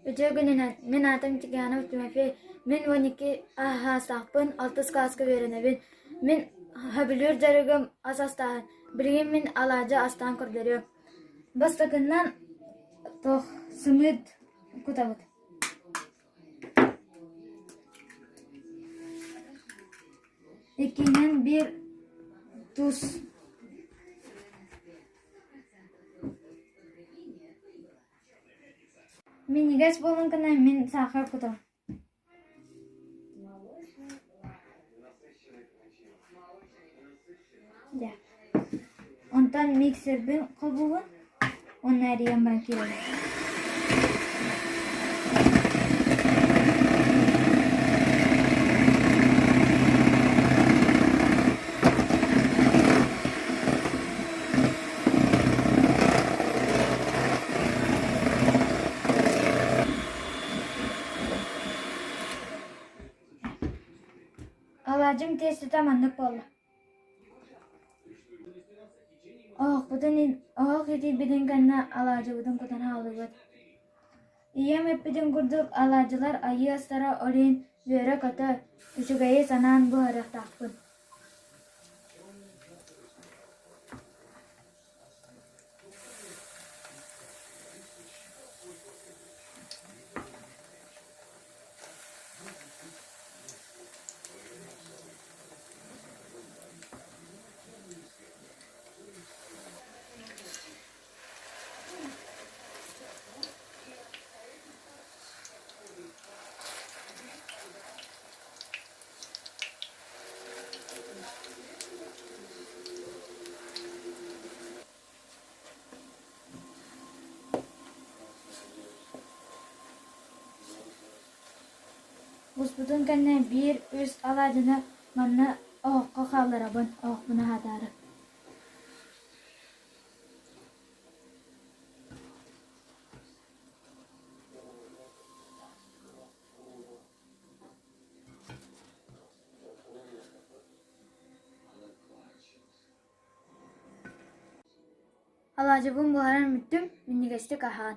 Үтүө күнүнэн, мин аатым Тикянов Тимофей, мин 12 саастаахпын, алтыс кылааска үөрэнэбин. Мин сөбүлүүр дьарыгым ас астааһын. Билигин мин алаадьы астаан көрдөрүөм. Бастакыннан туох сымыыт кутабыт. Иккиһинэн биир туус Минньигэс буолан гына мин саахар кутабын Дьэ онтон миксербин холбуубун уонна эрийэн баран киирэбин Алаадьым тиэстэтэ маннык буолла. Оһохпутун оһох итийбитин кэннэ алаадьыбытын кутан хааллыбыт. Ийэм эппитин курдук алаадьылар айыы астара ол иһин үөрэ-көтө, үчүгэйи санаан буһарыахтаахпын. Буспутун кэннэ биир үс алаадьыны манна оһоххо хаалларабын, оһохпун аһатаары. Алаадьыбын буһаран бүттүм, минньигэстик аһаан.